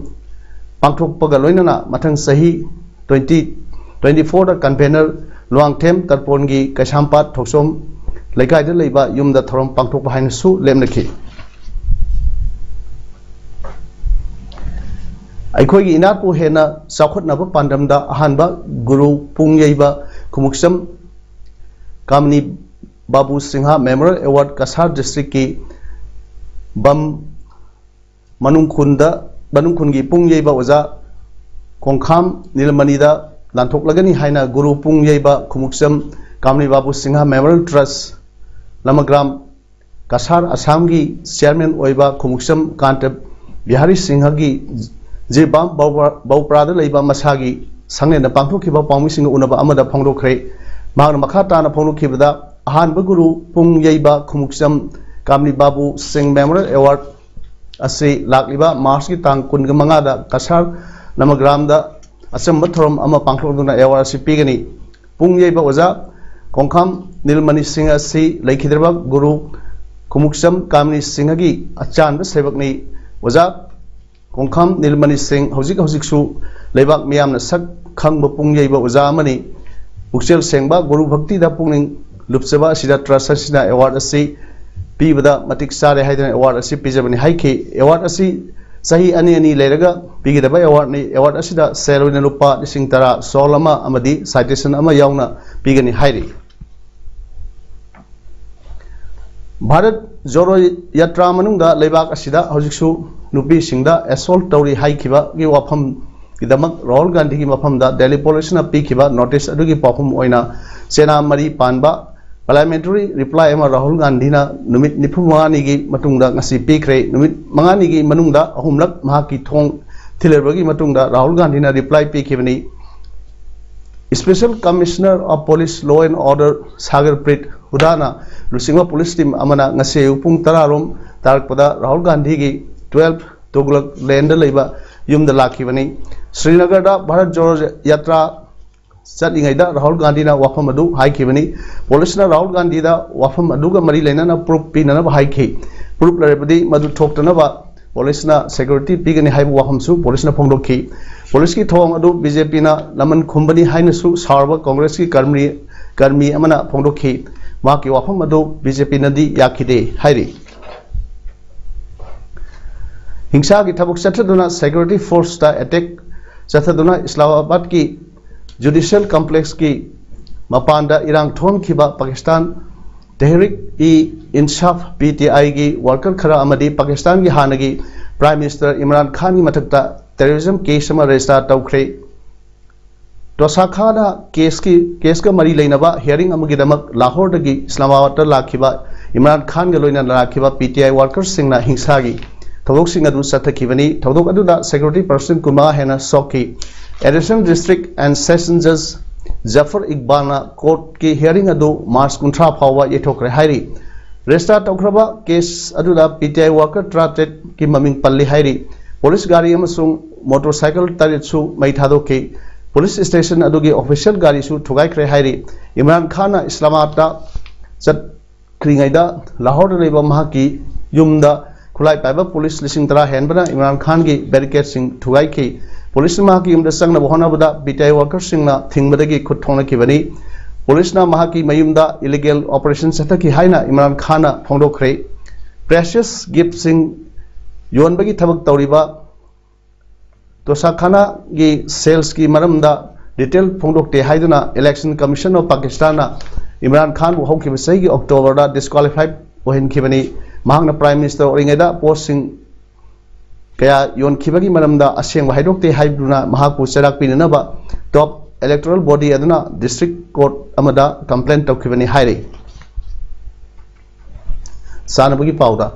ꯄꯥꯡꯊꯣꯛꯄꯒ ꯂꯣꯏꯅꯅ ꯃꯊꯪ ꯆꯍꯤ twenty twenty fourꯗ convener ꯂꯨꯋꯥꯡꯊꯦꯝ ꯇꯔꯄꯣꯟꯒꯤ ꯀꯩꯁꯥꯝꯄꯥꯠ ꯊꯣꯛꯆꯣꯝ ꯂꯩꯀꯥꯏꯗ ꯂꯩꯕ ꯌꯨꯝꯗ ꯊꯧꯔꯝ ꯄꯥꯡꯊꯣꯛꯄ ꯍꯥꯏꯅꯁꯨ ꯂꯦꯞꯅꯈꯤ꯫ ꯑꯩꯈꯣꯏꯒꯤ ꯏꯅꯥꯠꯄꯨ ꯍꯦꯟꯅ ꯆꯥꯎꯈꯠꯅꯕ ꯄꯥꯟꯗꯝꯗ ꯑꯍꯥꯟꯕ ꯒꯨꯔꯨ ꯄꯨꯡ ꯌꯩꯕ ꯈꯨꯃꯨꯛꯆꯝ ꯀꯥꯃꯅꯤ ꯕꯥꯕꯨ ꯁꯤꯡꯍ Memorial Award ꯀꯁꯥꯔ districtꯀꯤ ꯕꯝ ꯃꯅꯨꯡ ꯈꯨꯟꯗ, ꯃꯅꯨꯡ ꯈꯨꯟꯒꯤ ꯄꯨꯡ ꯌꯩꯕ ꯑꯣꯖꯥ ꯈꯣꯡꯈꯥꯝ ꯅꯤꯂꯃꯅꯤꯗ ꯂꯥꯟꯊꯣꯛꯂꯒꯅꯤ ꯍꯥꯏꯅ ꯒꯨꯔꯨ ꯄꯨꯡ ꯌꯩꯕ ꯈꯨꯃꯨꯛꯆꯝ ꯀꯥꯃꯅꯤ ꯕꯥꯕꯨ ꯁꯤꯡꯍ Memorial Trust ꯂꯃꯒ꯭ꯔꯥꯝ ꯀꯁꯥꯔ ꯑꯁꯥꯝꯒꯤ chairman ꯑꯣꯏꯕ ꯈꯨꯃꯨꯛꯆꯝ ꯀꯥꯟꯇ ꯕꯤꯍꯥꯔꯤ ꯁꯤꯡꯍꯒꯤ ꯖꯤꯔꯤꯕꯥꯝ ꯕꯧꯄ꯭ꯔꯥꯗ ꯂꯩꯕ ꯃꯁꯥꯒꯤ ꯁꯪꯂꯦꯟꯗ ꯄꯥꯡꯊꯣꯛꯈꯤꯕ ꯄꯥꯎꯃꯤꯁꯤꯡꯒ ꯎꯅꯕ ꯑꯃꯗ ꯐꯣꯡꯗꯣꯛꯈ꯭ꯔꯦ꯫ ꯃꯍꯥꯛꯅ ꯃꯈꯥ ꯇꯥꯅ ꯐꯣꯡꯗꯣꯛꯈꯤꯕꯗ, ꯑꯍꯥꯟꯕ ꯒꯨꯔꯨ ꯄꯨꯡ ꯌꯩꯕ ꯈꯨꯃꯨꯛꯆꯝ ꯀꯥꯝꯅꯤ ꯕꯥꯕꯨ ꯁꯤꯡ ꯃꯦꯃꯣꯔꯤꯌꯦꯜ ꯑꯦꯋꯥꯔꯗ ꯑꯁꯤ ꯂꯥꯛꯂꯤꯕ ꯃꯥꯔꯆꯀꯤ ꯇꯥꯡ ꯀꯨꯟꯒ ꯃꯉꯥꯗ ꯀꯁꯥꯔ ꯅꯃꯒ꯭ꯔꯥꯝꯗ ꯑꯆꯝꯕ ꯊꯧꯔꯝ ꯑꯃ ꯄꯥꯡꯊꯣꯛꯇꯨꯅ ꯑꯦꯋꯥꯔꯗ ꯑꯁꯤ ꯄꯤꯒꯅꯤ꯫ ꯄꯨꯡ ꯌꯩꯕ ꯑꯣꯖꯥ ꯀꯣꯡꯈꯥꯝ ꯅꯤꯜꯃꯅꯤ ꯁꯤꯡ ꯑꯁꯤ ꯂꯩꯈꯤꯗ꯭ꯔꯕ ꯒꯨꯔꯨ ꯈꯨꯃꯨꯛꯆꯝ ꯀꯥꯝꯅꯤ ꯁꯤꯡꯍꯒꯤ ꯑꯆꯥꯟꯕ ꯁꯦꯕꯛꯅꯤ꯫ ꯑꯣꯖꯥ ꯀꯣꯡꯈꯥꯝ ꯅꯤꯜꯃꯅꯤ ꯁꯤꯡ ꯍꯧꯖꯤꯛ ꯍꯧꯖꯤꯛꯁꯨ ꯂꯩꯕꯥꯛ ꯃꯤꯌꯥꯝꯅ ꯁꯛ ꯈꯪꯕ ꯄꯨꯡ ꯌꯩꯕ ꯑꯣꯖꯥ ꯑꯃꯅꯤ꯫ ꯄꯨꯛꯆꯦꯜ ꯁꯦꯡꯕ, ꯒꯨꯔꯨ ꯚꯛꯇꯤꯗ ꯄꯨꯛꯅꯤꯡ ꯂꯨꯞꯆꯕ ꯑꯁꯤꯗ ꯇ꯭ꯔꯁ ꯑꯁꯤꯅ ꯑꯦꯋꯥꯔꯗ ꯑꯁꯤ ꯄꯤꯕꯗ ꯃꯇꯤꯛ ꯆꯥꯔꯦ ꯍꯥꯏꯗꯨꯅ ꯑꯦꯋꯥꯔꯗ ꯑꯁꯤ ꯄꯤꯖꯕꯅꯤ ꯍꯥꯏꯈꯤ꯫ ꯑꯦꯋꯥꯔꯗ ꯑꯁꯤ ꯆꯍꯤ ꯑꯅꯤ ꯑꯅꯤ ꯂꯩꯔꯒ ꯄꯤꯒꯗꯕ ꯑꯦꯋꯥꯔꯗꯅꯤ꯫ ꯑꯦꯋꯥꯔꯗ ꯑꯁꯤꯗ ꯁꯦꯜ ꯑꯣꯏꯅ ꯂꯨꯄꯥ ꯂꯤꯁꯤꯡ ꯇꯔꯥ, ꯁꯣꯜ ꯑꯃ ꯑꯃꯗꯤ ꯁꯥꯏꯇꯦꯁꯟ ꯑꯃ ꯌꯥꯎꯅ ꯄꯤꯒꯅꯤ ꯍꯥꯏꯔꯤ꯫ ꯚꯥꯔꯠ ꯖꯣꯔꯣ ꯌꯥꯇ꯭ꯔꯥ ꯃꯅꯨꯡꯗ ꯂꯩꯕꯥꯛ ꯑꯁꯤꯗ ꯍꯧꯖꯤꯛꯁꯨ ꯅꯨꯄꯤꯁꯤꯡꯗ ꯑꯦꯁꯣꯜꯠ ꯇꯧꯔꯤ ꯍꯥꯏꯈꯤꯕꯒꯤ ꯋꯥꯐꯝꯒꯤꯗꯃꯛ ꯔꯥꯍꯨꯜ ꯒꯥꯟꯙꯤꯒꯤ ꯃꯐꯝꯗ ꯗꯦꯜꯂꯤ ꯄꯨꯂꯤꯁꯅ ꯄꯤꯈꯤꯕ ꯅꯣꯇꯤꯁ ꯑꯗꯨꯒꯤ ꯄꯥꯎꯈꯨꯝ ꯑꯣꯏꯅ ꯆꯦꯅꯥ ꯃꯔꯤ ꯄꯥꯟꯕ ꯄꯥꯔꯂꯤꯌꯥꯃꯦꯟꯇꯔꯤ ꯔꯤꯄ꯭ꯂꯥꯏ ꯑꯃ ꯔꯥꯍꯨꯜ ꯒꯥꯟꯙꯤꯅ ꯅꯨꯃꯤꯠ ꯅꯤꯐꯨ ꯃꯉꯥꯅꯤꯒꯤ ꯃꯇꯨꯡꯗ ꯉꯁꯤ ꯄꯤꯈ꯭ꯔꯦ꯫ ꯅꯨꯃꯤꯠ ꯃꯉꯥꯅꯤꯒꯤ ꯃꯅꯨꯡꯗ ꯑꯍꯨꯝꯂꯛ ꯃꯍꯥꯛꯀꯤ ꯊꯣꯡ ꯊꯤꯜꯂꯔꯕꯒꯤ ꯃꯇꯨꯡꯗ ꯔꯥꯍꯨꯜ ꯒꯥꯟꯙꯤꯅ ꯔꯤꯄ꯭ꯂꯥꯏ ꯄꯤꯈꯤꯕꯅꯤ꯫ Special Commissioner of Police Law and Order Sagar Preet ꯍꯨꯗꯥꯅ ꯂꯨꯆꯤꯡꯕ ꯄꯨꯂꯤꯁ ꯇꯤꯝ ꯑꯃꯅ ꯉꯁꯤ ꯑꯌꯨꯛ ꯄꯨꯡ ꯇꯔꯥ ꯔꯣꯝ ꯇꯥꯔꯛꯄꯗ ꯔꯥꯍꯨꯜ ꯒꯥꯟꯙꯤꯒꯤ ꯇꯨꯋꯦꯜꯐ ꯇꯨꯒꯂꯛ ꯂꯦꯟꯗ ꯂꯩꯕ ꯌꯨꯝꯗ ꯂꯥꯛꯈꯤꯕꯅꯤ꯫ ꯁ꯭ꯔꯤꯅꯒꯔꯗ ꯚꯥꯔꯠ ꯖꯣꯔꯣ ꯌꯥꯇ꯭ꯔꯥ ꯆꯠꯂꯤꯉꯩꯗ ꯔꯥꯍꯨꯜ ꯒꯥꯟꯙꯤꯅ ꯋꯥꯐꯝ ꯑꯗꯨ ꯍꯥꯏꯈꯤꯕꯅꯤ꯫ ꯄꯨꯂꯤꯁꯅ ꯔꯥꯍꯨꯜ ꯒꯥꯟꯙꯤꯗ ꯋꯥꯐꯝ ꯑꯗꯨꯒ ꯃꯔꯤ ꯂꯩꯅꯅ ꯄ꯭ꯔꯨꯐ ꯄꯤꯅꯅꯕ ꯍꯥꯏꯈꯤ꯫ ꯄ꯭ꯔꯨꯐ ꯂꯩꯔꯕꯗꯤ ꯃꯗꯨ ꯊꯣꯛꯇꯅꯕ ꯄꯨꯂꯤꯁꯅ ꯁꯦꯀ꯭ꯌꯨꯔꯤꯇꯤ ꯄꯤꯒꯅꯤ ꯍꯥꯏꯕ ꯋꯥꯐꯝꯁꯨ ꯄꯨꯂꯤꯁꯅ ꯐꯣꯡꯗꯣꯛꯈꯤ꯫ ꯄꯨꯂꯤꯁꯀꯤ ꯊꯧꯑꯣꯡ ꯑꯗꯨ ꯕꯤ ꯖꯦ ꯄꯤꯅ ꯂꯃꯟ ꯈꯨꯝꯕꯅꯤ ꯍꯥꯏꯅꯁꯨ ꯁꯥꯎꯔꯕ ꯀꯪꯒ꯭ꯔꯦꯁꯀꯤ ꯀꯔꯃꯤ, ꯀꯔꯃꯤ ꯑꯃꯅ ꯐꯣꯡꯗꯣꯛꯈꯤ꯫ ꯃꯍꯥꯛꯀꯤ ꯋꯥꯐꯝ ꯑꯗꯨ ꯕꯤ ꯖꯦ ꯄꯤꯅꯗꯤ ꯌꯥꯈꯤꯗꯦ ꯍꯥꯏꯔꯤ꯫ ꯍꯤꯡꯁꯥꯒꯤ ꯊꯕꯛ ꯆꯠꯊꯗꯨꯅ ꯁꯦꯀ꯭ꯌꯨꯔꯤꯇꯤ ꯐꯣꯔꯁꯇ ꯑꯦꯇꯦꯛ ꯆꯠꯊꯗꯨꯅ ꯏꯁꯂꯥꯃꯥꯕꯥꯗꯀꯤ ꯖꯨꯗꯤꯁꯤꯌꯦꯜ ꯀꯝꯄ꯭ꯂꯦꯛꯁꯀꯤ ꯃꯄꯥꯟꯗ ꯏꯔꯥꯡ ꯊꯣꯛꯍꯟꯈꯤꯕ ꯄꯥꯀꯤꯁꯇꯥꯟ ꯇꯦꯍꯔꯤꯛ ꯏ ꯏꯟꯁꯥꯐ, ꯄꯤ ꯇꯤ ꯑꯥꯏꯒꯤ ꯋꯥꯔꯀꯔ ꯈꯔ ꯑꯃꯗꯤ ꯄꯥꯀꯤꯁꯇꯥꯟꯒꯤ ꯍꯥꯟꯅꯒꯤ ꯄ꯭ꯔꯥꯏꯝ ꯃꯤꯅꯤꯁꯇꯔ ꯏꯝꯔꯥꯟ ꯈꯥꯟꯒꯤ ꯃꯊꯛꯇ ꯇꯦꯔꯣꯔꯤꯖꯝ ꯀꯦꯁ ꯑꯃ ꯔꯦꯖꯤꯁꯇꯥꯔ ꯇꯧꯈ꯭ꯔꯦ꯫ ꯇꯣꯁꯥꯈꯥꯅ ꯀꯦꯁꯀꯤ, ꯀꯦꯁꯀ ꯃꯔꯤ ꯂꯩꯅꯕ ꯍꯤꯌꯥꯔꯤꯡ ꯑꯃꯒꯤꯗꯃꯛ ꯂꯥꯍꯣꯔꯗꯒꯤ ꯏꯁꯂꯥꯃꯥꯕꯥꯗꯇ ꯂꯥꯛꯈꯤꯕ ꯏꯝꯔꯥꯟ ꯈꯥꯟꯒ ꯂꯣꯏꯅꯅ ꯂꯥꯛꯈꯤꯕ ꯄꯤ ꯇꯤ ꯑꯥꯏ ꯋꯥꯔꯀꯔꯁꯤꯡꯅ ꯍꯤꯡꯁꯥꯒꯤ ꯊꯧꯗꯣꯛꯁꯤꯡ ꯑꯗꯨ ꯆꯠꯊꯈꯤꯕꯅꯤ꯫ ꯊꯧꯗꯣꯛ ꯑꯗꯨꯗ security personnel ꯀꯨꯟꯃꯉꯥ ꯍꯦꯟꯅ ꯁꯣꯛꯈꯤ꯫ Additional District and Session Judge Zafar Iqbalꯅ courtꯀꯤ hearing ꯑꯗꯨ March ꯀꯨꯟꯊ꯭ꯔꯥ ꯐꯥꯎꯕ ꯌꯩꯊꯣꯛꯈ꯭ꯔꯦ ꯍꯥꯏꯔꯤ꯫ Register ꯇꯧꯈ꯭ꯔꯕ case ꯑꯗꯨꯗ P T I worker ꯇꯔꯥꯇꯔꯦꯠꯀꯤ ꯃꯃꯤꯡ ꯄꯜꯂꯤ ꯍꯥꯏꯔꯤ꯫ Police ꯒꯥꯔꯤ ꯑꯃꯁꯨꯡ motorcycle ꯇꯔꯦꯠꯁꯨ ꯃꯩ ꯊꯥꯗꯣꯛꯈꯤ꯫ Police station ꯑꯗꯨꯒꯤ official ꯒꯥꯔꯤꯁꯨ ꯊꯨꯒꯥꯏꯈ꯭ꯔꯦ ꯍꯥꯏꯔꯤ꯫ ꯏꯝꯔꯥꯟ ꯈꯥꯟꯅ ꯏꯁꯂꯥꯃꯥꯕꯥꯗꯇ ꯆꯠꯈ꯭ꯔꯤꯉꯩꯗ ꯂꯥꯍꯣꯔꯗ ꯂꯩꯕ ꯃꯍꯥꯛꯀꯤ ꯌꯨꯝꯗ ꯈꯨꯠꯂꯥꯏ ꯄꯥꯏꯕ police ꯂꯤꯁꯤꯡ ꯇꯔꯥ ꯍꯦꯟꯕꯅ ꯏꯝꯔꯥꯟ ꯈꯥꯟꯒꯤ barricadeꯁꯤꯡ ꯊꯨꯒꯥꯏꯈꯤ꯫ Policeꯅ ꯃꯍꯥꯛꯀꯤ ꯌꯨꯝꯗ ꯆꯪꯅꯕ ꯍꯣꯠꯅꯕꯗ P T I workerꯁꯤꯡꯅ ꯊꯤꯡꯕꯗꯒꯤ ꯈꯨꯠ ꯊꯣꯛꯅꯈꯤꯕꯅꯤ꯫ Policeꯅ ꯃꯍꯥꯛꯀꯤ ꯃꯌꯨꯝꯗ illegal operation ꯆꯠꯊꯈꯤ ꯍꯥꯏꯅ ꯏꯝꯔꯥꯟ ꯈꯥꯟꯅ ꯐꯣꯡꯗꯣꯛꯈ꯭ꯔꯦ꯫ Precious giftꯁꯤꯡ ꯌꯣꯟꯕꯒꯤ ꯊꯕꯛ ꯇꯧꯔꯤꯕ ꯇꯣꯁꯥꯈꯥꯅꯥꯒꯤ salesꯀꯤ ꯃꯔꯝꯗ detail ꯐꯣꯡꯗꯣꯛꯇꯦ ꯍꯥꯏꯗꯨꯅ Election Commission of Pakistanꯅ ꯏꯝꯔꯥꯟ ꯈꯥꯟꯕꯨ ꯍꯧꯈꯤꯕ ꯆꯍꯤꯒꯤ Octoberꯗ disqualified ꯑꯣꯏꯍꯟꯈꯤꯕꯅꯤ꯫ ꯃꯍꯥꯛꯅ Prime Minister ꯑꯣꯏꯔꯤꯉꯩꯗ postꯁꯤꯡ ꯀꯌꯥ ꯌꯣꯟꯈꯤꯕꯒꯤ ꯃꯔꯝꯗ ꯑꯁꯦꯡꯕ ꯍꯥꯏꯗꯣꯛꯇꯦ ꯍꯥꯏꯗꯨꯅ ꯃꯍꯥꯛꯄꯨ ꯆꯩꯔꯥꯛ ꯄꯤꯅꯅꯕ top electoral body ꯑꯗꯨꯅ district court ꯑꯃꯗ complaint ꯇꯧꯈꯤꯕꯅꯤ ꯍꯥꯏꯔꯤ꯫ ꯁꯥꯟꯅꯕꯒꯤ ꯄꯥꯎꯗ,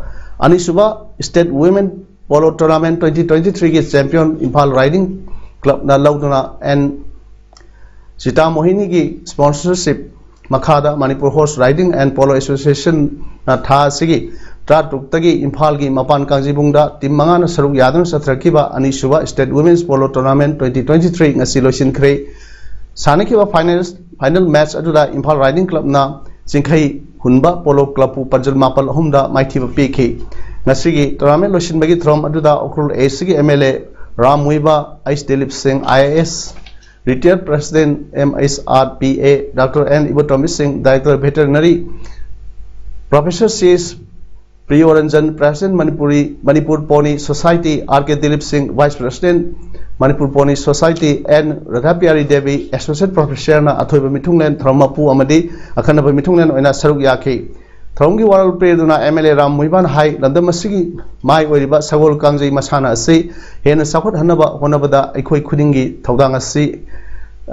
ꯑꯅꯤꯁꯨꯕ State Women Polo Tournament twenty twenty-threeꯒꯤ champion Imphal Riding Clubꯅ ꯂꯧꯗꯨꯅ N ꯁꯤꯇꯥ ꯃꯣꯍꯤꯅꯤꯒꯤ sponsorship ꯃꯈꯥꯗ Manipur Horse Riding and Polo Associationꯅ ꯊꯥ ꯑꯁꯤꯒꯤ ꯇꯔꯥꯇꯔꯨꯛꯇꯒꯤ ꯏꯝꯐꯥꯜꯒꯤ ꯃꯄꯥꯟ ꯀꯥꯡꯖꯩꯕꯨꯡꯗ team ꯃꯉꯥꯅ ꯁꯔꯨꯛ ꯌꯥꯗꯨꯅ ꯆꯠꯊꯔꯛꯈꯤꯕ ꯑꯅꯤꯁꯨꯕ State Women's Polo Tournament twenty twenty-three ꯉꯁꯤ ꯂꯣꯏꯁꯤꯟꯈ꯭ꯔꯦ꯫ ꯁꯥꯟꯅꯈꯤꯕ finals, final match ꯑꯗꯨꯗ ꯏꯝꯐꯥꯜ Riding Clubꯅ ꯆꯤꯡꯈꯩ ꯍꯨꯟꯕ Polo Clubꯄꯨ ꯄꯟꯖꯜ ꯃꯥꯄꯜ ꯑꯍꯨꯝꯗ ꯃꯥꯏꯊꯤꯕ ꯄꯤꯈꯤ꯫ ꯉꯁꯤꯒꯤ tournament ꯂꯣꯏꯁꯤꯟꯕꯒꯤ ꯊꯧꯔꯝ ꯑꯗꯨꯗ Ukhrul Eastꯀꯤ M L A Ram ꯃꯨꯏꯕꯥ, H Dilip Singh, I A S, retired President M H R P A, Doctor N Ibotomi Singh, Director Veterinary, Professor C S Priyoranjan, President Manipuri, Manipur Pony Society, R K Dilip Singh, Vice President, Manipur Pony Society, N Radhapiari Devi, Associate Professorꯅ ꯑꯊꯣꯏꯕ ꯃꯤꯊꯨꯡꯂꯦꯟ ꯊꯧꯔꯝ ꯃꯄꯨ ꯑꯃꯗꯤ ꯑꯈꯟꯅꯕ ꯃꯤꯊꯨꯡꯂꯦꯟ ꯑꯣꯏꯅ ꯁꯔꯨꯛ ꯌꯥꯈꯤ꯫ ꯊꯧꯔꯝꯒꯤ ꯋꯥꯔꯣꯜ ꯄꯤꯔꯗꯨꯅ M L A ꯔꯥꯝ ꯃꯨꯏꯕꯥꯅ ꯍꯥꯏ, ꯂꯝꯗꯝ ꯑꯁꯤꯒꯤ ꯃꯥꯏ ꯑꯣꯏꯔꯤꯕ ꯁꯒꯣꯜ ꯀꯥꯡꯖꯩ ꯃꯁꯥꯟꯅ ꯑꯁꯤ ꯍꯦꯟꯅ ꯆꯥꯎꯈꯠꯍꯟꯅꯕ ꯍꯣꯠꯅꯕꯗ ꯑꯩꯈꯣꯏ ꯈꯨꯗꯤꯡꯒꯤ ꯊꯧꯗꯥꯡ ꯑꯁꯤ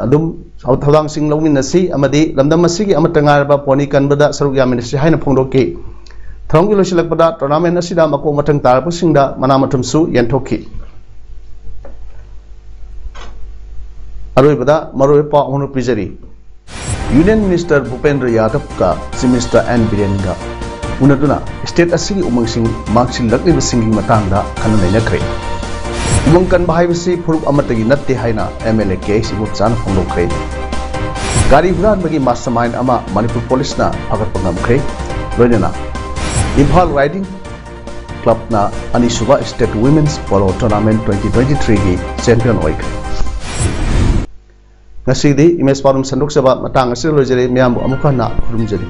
ꯑꯗꯨꯝ ꯊꯧꯗꯥꯡꯁꯤꯡ ꯂꯧꯃꯤꯟꯅꯁꯤ ꯑꯃꯗꯤ ꯂꯝꯗꯝ ꯑꯁꯤꯒꯤ ꯑꯃꯠꯇ ꯉꯥꯏꯔꯕ pony ꯀꯟꯕꯗ ꯁꯔꯨꯛ ꯌꯥꯃꯤꯟꯅꯁꯤ ꯍꯥꯏꯅ ꯐꯣꯡꯗꯣꯛꯈꯤ꯫ ꯊꯧꯔꯝꯒꯤ ꯂꯣꯏꯁꯤꯜꯂꯛꯄꯗ tournament ꯑꯁꯤꯗ ꯃꯀꯣꯛ ꯃꯊꯪ ꯇꯥꯔꯛꯄꯁꯤꯡꯗ ꯃꯅꯥ ꯃꯊꯨꯝꯁꯨ ꯌꯦꯟꯊꯣꯛꯈꯤ꯫ ꯑꯔꯣꯏꯕꯗ ꯃꯔꯨꯑꯣꯏꯕ ꯄꯥꯎ ꯑꯃ ꯄꯤꯖꯔꯤ꯫ Union Minister ꯚꯨꯄꯦꯟꯗ꯭ꯔ ꯌꯥꯗꯕꯀ Chief Minister ꯑꯦꯟ ꯕꯤꯔꯦꯟꯒ ꯎꯅꯗꯨꯅ state ꯑꯁꯤꯒꯤ ꯎꯃꯪꯁꯤꯡ ꯃꯥꯡꯁꯤꯜꯂꯛꯂꯤꯕꯁꯤꯡꯒꯤ ꯃꯇꯥꯡꯗ ꯈꯟꯅ ꯅꯩꯅꯈ꯭ꯔꯦ꯫ ꯎꯃꯪ ꯀꯟꯕ ꯍꯥꯏꯕꯁꯤ ꯐꯨꯔꯨꯞ ꯑꯃꯠꯇꯒꯤ ꯅꯠꯇꯦ ꯍꯥꯏꯅ MLA ꯀꯦ ꯑꯩꯆ ꯏꯕꯣꯝꯆꯥꯅ ꯐꯣꯡꯗꯣꯛꯈ꯭ꯔꯦ꯫ ꯒꯥꯔꯤ ꯍꯨꯔꯥꯟꯕꯒꯤ mastermind ꯑꯃ ꯃꯅꯤꯄꯨꯔ ꯄꯨꯂꯤꯁꯅ ꯐꯥꯒꯠꯄ ꯉꯝꯈ꯭ꯔꯦ꯫ ꯂꯣꯏꯅꯅ ꯏꯝꯐꯥꯜ Riding Clubꯅ ꯑꯅꯤꯁꯨꯕ State Women's Polo Tournament twenty twenty-threeꯒꯤ champion ꯑꯣꯏꯈ꯭ꯔꯦ꯫ ꯉꯁꯤꯒꯤꯗꯤ ꯏꯃꯦꯖ ꯄꯥꯎꯗꯝ ꯁꯟꯗꯣꯛꯆꯕ ꯃꯇꯥꯡ ꯑꯁꯤꯗ ꯂꯣꯏꯖꯔꯦ꯫ ꯃꯌꯥꯝꯕꯨ ꯑꯃꯨꯛ ꯍꯟꯅ ꯈꯨꯔꯨꯝꯖꯔꯤ꯫